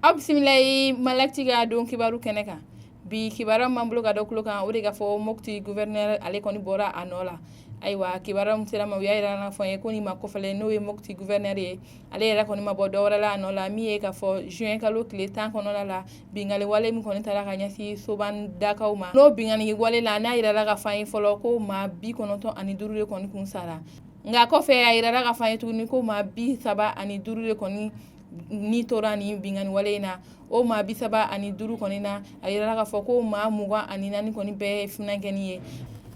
Aw bisimila Maliactu ka don kibaru kɛnɛ kan. Bi kibaruya min b'an bolo ka da tulo kan, o de k'a fɔ Mopti gouverneur, ale kɔni bɔra a nɔ la. Ayiwa, kibaruya min sera ma, u y'a yira an fɔ ye ko ni ma kɔfɛlen, n'o ye Mopti gouverneur ye, ale yɛrɛ kɔni ma bɔ dɔwɛrɛ la a nɔ la, min ye k'a fɔ juin kalo tile 10 kɔnɔna la, binkanni wale min kɔni taara ka ɲɛsin Sobandakaw ma. N'o binkanni wale la, n'a yirala ka fɔ an ye fɔlɔ ko maa 95 de kɔni kun sara, nka kɔfɛ a yirala ka fɔ an ye tuguni ko maa 35 de kɔni ni tora nin binkanni wale in na. O maa 35 kɔni na, a yirala k'a fɔ ko maa 24 kɔni bɛɛ ye funankɛni ye.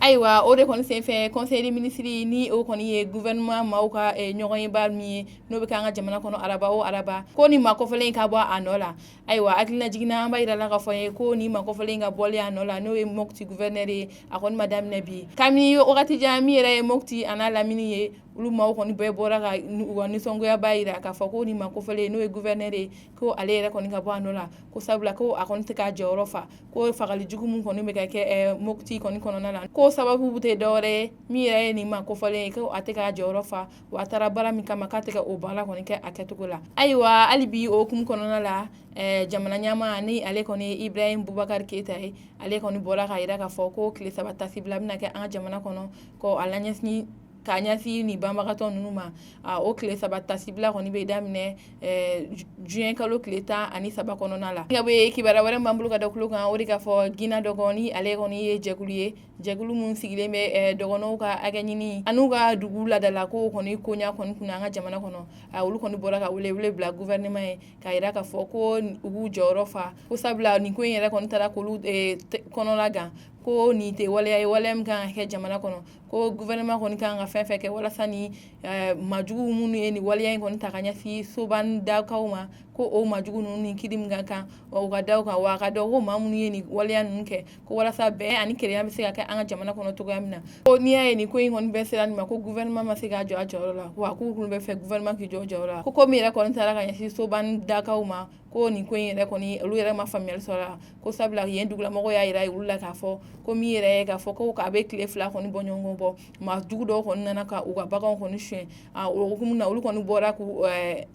Ayiwa, o de kɔni senfɛ, conseil des ministres, ni o kɔni ye gouvernement maaw ka ɲɔgɔnyeba min ye, n'o bɛ kɛ an ka jamana kɔnɔ araba o araba, ko ni maa kɔfɔlen in ka bɔ a nɔ la. Ayiwa, hakilina jiginna, an b'a yira la k'a fɔ ye ko ni maa kɔfɔlen in ka bɔli a nɔ la, n'o ye Mopti gouverneur ye, a kɔni ma daminɛ bi. Kabini wagati jan, min yɛrɛ ye Mopti a n'a lamini ye, olu maaw kɔni bɛɛ bɔra ka u ka nisɔngoyaba yira k'a fɔ ko ni maa kofɔlen, n'o ye gouverneur ye, ko ale yɛrɛ kɔni ka bɔ a nɔ la, ko sabula ko a kɔni tɛ k'a jɔyɔrɔ fa, ko fagali jugu min kɔni bɛ ka kɛ Mopti kɔni kɔnɔna la, ko sababu tɛ dɔwɛrɛ ye, min yɛrɛ ye nin maa kofɔlen ye, ko a tɛ k'a jɔyɔrɔ fa, wa a taara baara min kama, k'a tɛ ka o baara kɔni kɛ a kɛcogo la. Ayiwa, hali bi o hukumu kɔnɔna la, jamana ɲɛmaa, ni ale kɔni ye Ibrahim Boubacar Keita ye, ale kɔni bɔra k'a yira k'a fɔ ko tile 3 tasibila bɛna kɛ an ka jamana kɔnɔ, ko a laɲɛsin k'a ɲɛsin nin banbagatɔ ninnu ma. O tile 3 tasibila kɔni bɛ daminɛ juin kalo tile 13 kɔnɔna la. Ka bɔ kibaruya wɛrɛ b'an bolo ka da tulo kan, o de k'a fɔ Gina Dɔgɔ, ale kɔni ye jɛkulu ye, jɛkulu min sigilen bɛ dɔgɔnɔw ka hakɛ ɲini an'u ka dugu laadala ko kɔni koɲa kɔni kunna an ka jamana kɔnɔ. Olu kɔni bɔra ka wele bila gouvernement ye k'a yira k'a fɔ ko u k'u jɔyɔrɔ fa, ko sabula nin ko in yɛrɛ kɔni taara k'olu kɔnɔna gan, ko nin tɛ waleya ye, waleya min kan ka kɛ jamana kɔnɔ, ko gouvernement kɔni kan ka fɛn fɛn kɛ walasa ni majugu minnu ye nin waleya in kɔni ta ka ɲɛsin Sobandakaw ma, ko o majugu ninnu ni kiri min ka kan, u ka da kan, wa a ka dɔn ko maa minnu ye nin waleya ninnu kɛ, ko walasa bɛn ani kelenya bɛ se ka kɛ an ka jamana kɔnɔ cogoya min na. Ko n'i y'a ye nin ko in kɔni bɛɛ sera nin ma, ko gouvernement ma se k'a jɔ a jɔyɔrɔ la, wa k'u kun bɛ fɛ gouvernement k'i jɔ jɔyɔrɔ la, ko min yɛrɛ kɔni taara ka ɲɛsin Sobandakaw ma, ko nin ko in yɛrɛ kɔni, olu yɛrɛ ma faamuyali sɔrɔ la, ko sabula yen dugulamɔgɔw y'a yira olu la k'a fɔ ko min yɛrɛ ye k'a fɔ ko k'a bɛ tile 2 kɔni bɔ ɲɔgɔn bɔ, maa jugu dɔw kɔni nana ka u ka baganw kɔni suɲɛ. O hukumu na, olu kɔni bɔra k'u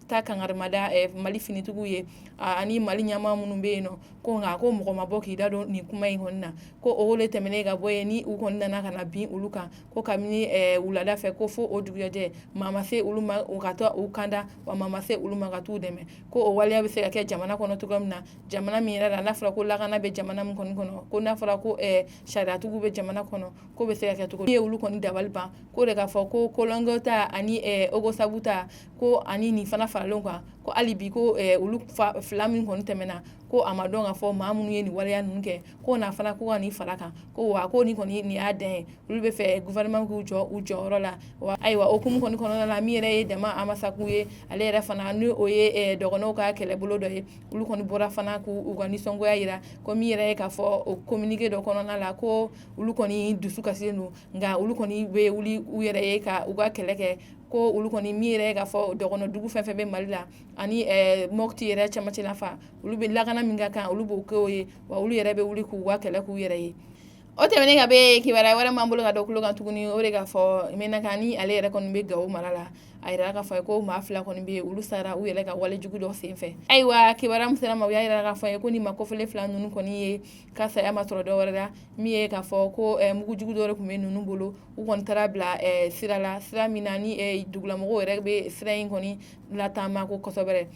ta kangarimada Mali finitigiw ye ani Mali ɲɛmaa minnu bɛ yen nɔ, ko nka ko mɔgɔ ma bɔ k'i da don nin kuma in kɔni na, ko o de tɛmɛnen ka bɔ yen, ni u kɔni nana ka na bin olu kan, ko kabini wulada fɛ ko fo o dugujɛ, maa ma se olu ma u ka taa u kanda, wa maa ma se olu ma ka t'u dɛmɛ, ko o waleya bɛ se ka kɛ jamana kɔnɔ cogoya min na, jamana min yɛrɛ la n'a fɔra ko lakana bɛ jamana min kɔni kɔnɔ, ko n'a fɔra ko sariyatigiw bɛ jamana kɔnɔ, ko bɛ se ka kɛ cogo ye. Olu kɔni dabali ban ko de k'a fɔ ko Kolongo ta ani Ogosagu ta, ko ani nin fana faralen kan, ko hali bi ko olu fila min kɔni tɛmɛna, ko a ma dɔn k'a fɔ maa minnu ye nin waleya ninnu kɛ, ko n'a fana ko ka nin fara kan, ko wa ko nin kɔni nin y'a dan ye, olu bɛ fɛ gouvernement k'u jɔ u jɔyɔrɔ la. Wa ayiwa, o hukumu kɔni kɔnɔna la, min yɛrɛ ye Dama Amasaku ye, ale yɛrɛ fana ni o ye dɔgɔnɔw ka kɛlɛbolo dɔ ye, olu kɔni bɔra fana k'u ka nisɔngoya yira, ko min yɛrɛ ye k'a fɔ o communiqué dɔ kɔnɔna la, ko olu kɔni dusu kasilen don, nka olu kɔni bɛ wuli u yɛrɛ ye ka u ka kɛlɛ kɛ, ko olu kɔni min yɛrɛ ye k'a fɔ dɔgɔnɔ dugu fɛn fɛn bɛ Mali la ani Mopti yɛrɛ cɛmancɛ fa, olu bɛ lakana min ka kan, olu b'o kɛ ye, wa olu yɛrɛ bɛ wuli k'u ka kɛlɛ k'u yɛrɛ ye. O tɛmɛnen ka bɛ kibaruya wɛrɛ m'an bolo ka da tulo kan tuguni, o de k'a fɔ Menaka, ni ale yɛrɛ kɔni bɛ Gawo mara la, a yira k'a fɔ ko maa 2 kɔni bɛ yen, olu sara u yɛrɛ ka wale jugu dɔ senfɛ. Ayiwa, kibaruya min sera ma, u y'a yira k'a fɔ ye ko ni maa kofɔlen 2 ninnu kɔni ye ka saya ma sɔrɔ dɔwɛrɛ la, min ye k'a fɔ ko mugujugu dɔ de tun bɛ ninnu bolo, u kɔni taara bila sira la, sira min na ni dugulamɔgɔw yɛrɛ bɛ sira in kɔni lataama ko kosɛbɛ.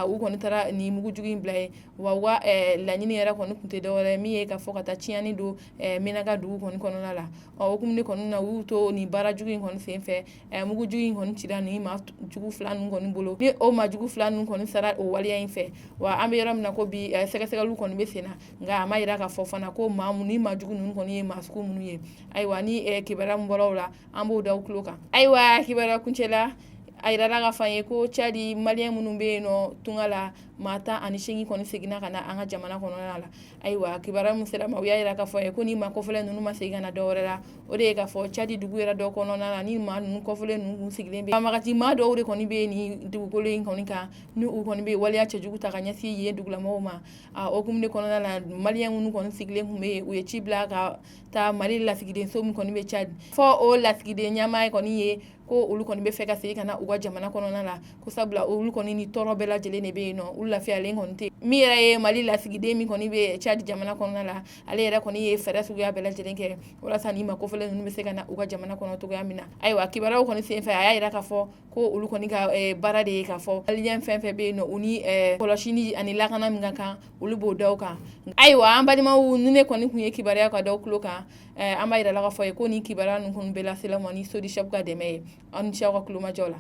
U kɔni taara ni mugujugu in bila yen, wa u ka laɲini yɛrɛ kɔni tun tɛ dɔwɛrɛ min ye k'a fɔ ka taa tiɲɛni don Menaka dugu kɔni kɔnɔna la. Ɔ hukumu de kɔni na, u y'u to nin baara jugu in kɔni senfɛ, mugujugu in kɔni cira nin maa jugu 2 ninnu kɔni bolo, ni o maa jugu 2 ninnu kɔni sara o waleya in fɛ. Wa an bɛ yɔrɔ min na ko bi, sɛgɛsɛgɛliw kɔni bɛ sen na, nka a ma yira k'a fɔ fana ko maa ni maa jugu ninnu kɔni ye maa sugu minnu ye. Ayiwa, ni kibaruya min bɔra o la, an b'o da tulo kan. Ayiwa, kibaruya kuncɛ la, a yirala k'a fɔ an ye ko Cadi maliyɛn minnu bɛ yen nɔ tunga la, maa 18 kɔni seginna ka na an ka jamana kɔnɔna la. Ayiwa, kibaruya min sera ma, u y'a yira k'a fɔ ye ko ni maa kɔfɔlen ninnu ma segin ka na dɔwɛrɛ la, o de ye k'a fɔ Cadi dugu yɛrɛ dɔ kɔnɔna la, ni maa ninnu kɔfɔlen ninnu kun sigilen bɛ, banbagaci maa dɔw de kɔni bɛ nin dugukolo in kɔni kan, ni u kɔni bɛ waleya cɛjugu ta ka ɲɛsin yen dugulamɔgɔw ma. O hukumu de kɔnɔna la, maliyɛn minnu kɔni sigilen tun bɛ yen, u ye ci bila ka taa Mali lasigidenso min kɔni bɛ Cadi, fɔ o lasigiden ɲɛmaa kɔni ye Ko olu kɔni bɛ fɛ ka segin ka na u ka jamana kɔnɔna la, ko sabula olu kɔni ni tɔɔrɔ bɛɛ lajɛlen de bɛ yen nɔ, olu lafiyalen kɔni tɛ. Min yɛrɛ ye Mali lasigiden min kɔni bɛ Tchad jamana kɔnɔna la, ale yɛrɛ kɔni ye fɛɛrɛ suguya bɛɛ lajɛlen kɛ walasa ni ma kofɔlen ninnu bɛ se ka na u ka jamana kɔnɔ cogoya min na. Ayiwa, kibaruyaw kɔni senfɛ, a y'a jira k'a fɔ ko olu kɔni ka baara de ye k'a fɔ malien fɛn fɛn bɛ yen nɔ, u ni kɔlɔsili ani lakana min ka kan, olu b'o da kan. Ayiwa, an balimaw, ni ne kɔni tun ye kibaruya ka da tulo kan, an b'a jira la k'a fɔ ye ko ni kibaruya ninnu kɔni bɛɛ lasela ma ni Sodishop ka dɛmɛ ye. Aw ni ce aw ka tulomajɔ la.